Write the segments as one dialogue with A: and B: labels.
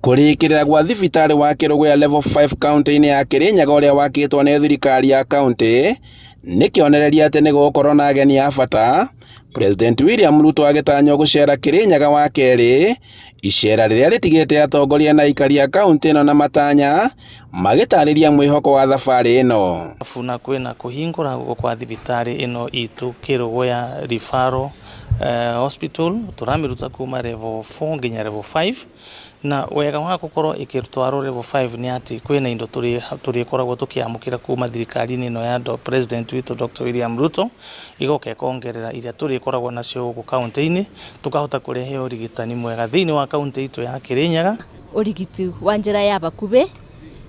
A: Kũrĩkĩrĩra gwa thibitarĩ wa Kĩrũgũya Level 5 kaunti-inĩ ya Kĩrĩnyaga ũrĩa wakĩtwo nĩ thirikari ya kaunti nĩ kĩonereria atĩ nĩ gũgũkorwo na ageni a bata, President William Ruto agĩtanywo gũcera Kĩrĩnyaga wa kerĩ, icera rĩrĩa rĩtigĩte atongoria na aikari a kaunti ĩno na matanya magĩtarĩria mwĩhoko wa thabarĩ ĩno.
B: Arabu na kwĩna kũhingũra gwa thibitarĩ ĩno itũ Kĩrũgũya Referral Hospital tũramĩruta kuma level 4 nginya level 5. Na wega wa gũkorwo ĩgĩtwarwo level 5 nĩ atĩ kwĩna indo tũrĩkoragwo tũkĩamũkĩra kuma thirikari-inĩ ĩno ya President witũ Dr. William Ruto, ĩgoka ĩkongerera iria tũrĩkoragwo nacio gũkũ kaunti-inĩ, tũkahota kũrehe ũrigitani mwega thĩinĩ wa kaunti itũ ya Kĩrĩnyaga.
C: Ũrigiti wa njĩra ya bakubĩ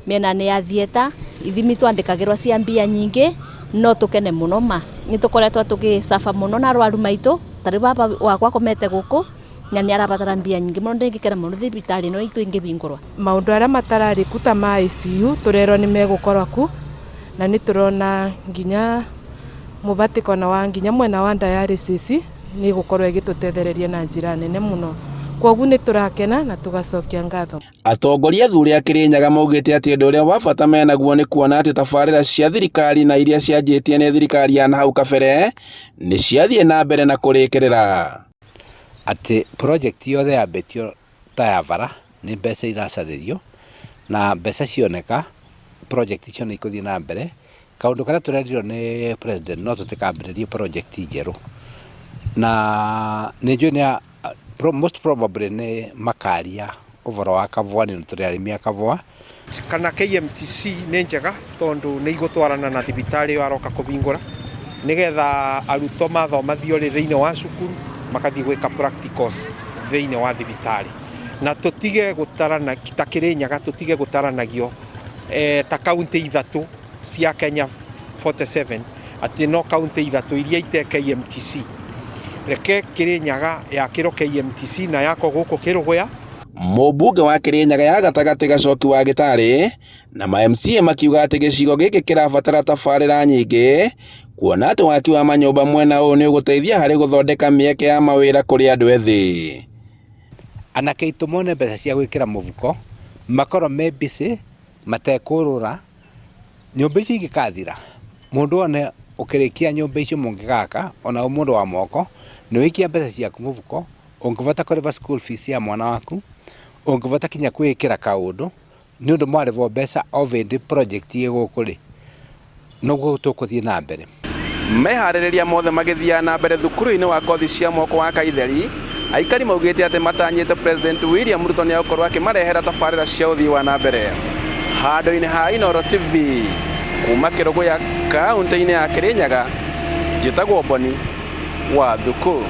C: mĩena-inĩ ya theatre, ithimi twandĩkagĩrwo cia mbia nyingĩ, no tũkene mũno ma. Nĩ tũkoretwo tũgĩ suffer mũno na arwaru maitũ, ta rĩu baba wakwa akomete gũkũ, na nĩ arabatara mbia nyingĩ mũno, ndĩngĩkena mũno thibitarĩ ĩno itũ ĩngĩhingũrwo.
D: Maũndũ arĩa matararĩ ku ta ma ICU tũrerwo nĩ megũkorwo ku, na nĩ tũrona nginya mũbatĩkano wa nginya mwena wa dialysis nĩ ĩgũkorwo ĩgĩtũtethereria na njĩra nene mũno. Kwoguo nĩ tũrakena na tũgacokia ngatho.
A: Atongoria athuri a Kĩrĩnyaga maugĩte atĩ ũndũ ũrĩa wa bata menaguo nĩ kuona atĩ tabarĩra cia thirikari na iria cianjĩtie nĩ thirikari ya nahau kabere nĩ ciathiĩ na mbere na kũrĩkĩrĩra.
E: Atĩ project yothe yambĩtio ta ya bara nĩ mbeca iracarĩrio na mbeca cioneka project icio nĩ ikũthiĩ na mbere. Kaũndũ karĩa tũrerirwo nĩ president no tũtikambĩrĩrie project njerũ na nĩ njũĩ nĩ most probably nĩ makaria ũhoro wa Kavũa nĩ tũrĩ arĩmi a Kavũa.
F: Kana KMTC nĩ njega tondũ nĩ igũtwarana na thibitarĩ ĩyo aroka kũhingũra nĩgetha arutwo mathoma theory thĩinĩ wa cukuru makathiĩ gwĩka practicals thĩinĩ wa thibitarĩ na tũtige gũtarana ta Kĩrĩnyaga tũtige gũtaranagio ta kaunti ithatũ cia Kenya 47 atĩ no kaunti ithatũ iria ite KMTC. Reke Kĩrĩnyaga yakĩrwo KMTC na yakwo gũkũ Kĩrũgũya.
A: Mũmbunge wa Kĩrĩnyaga ya gatagatĩ Gacoki wa Gĩtarĩ na ma MCA makiuga atĩ gĩcigo gĩkĩ kĩrabatara tabarĩra nyingĩ kuona atĩ waki wa manyũmba mwena ũyũ nĩ ũgũteithia harĩ gũthondeka mĩeke ya mawĩra kũrĩ andũ ethĩ.
E: Anake aitũ mone mbeca cia gwĩkĩra mũbuko, makorwo me busy matekũrũra, nyũmba icio ingĩkathira, mũndũ one ũkĩrĩkia nyũmba icio mũngĩgaka, ona wĩ mũndũ wa moko, nĩ waikia mbeca ciaku mũbuko, ũngĩbota kũrĩba school fees ya mwana waku, ũngĩbota kinya kwĩĩkĩra kaũndũ, nĩ ũndũ mwarĩbwo mbeca o hĩndĩ project ĩ gũkũ rĩ, noguo tũkũthiĩ na mbere.
A: Meharĩrĩria mothe magĩthiaga na mbere thukuru-inĩ wa kothi cia moko wa Kaitheri, aikari maugĩte atĩ matanyĩte President William Ruto nĩ egũkorwo akĩmarehera tabarĩra cia ũthii wa na mbere. Handũ-inĩ ha Inooro TV, kuma Kĩrũgũya kaunti-inĩ ya Kĩrĩnyaga, njĩtagwo Boni wa Thuku.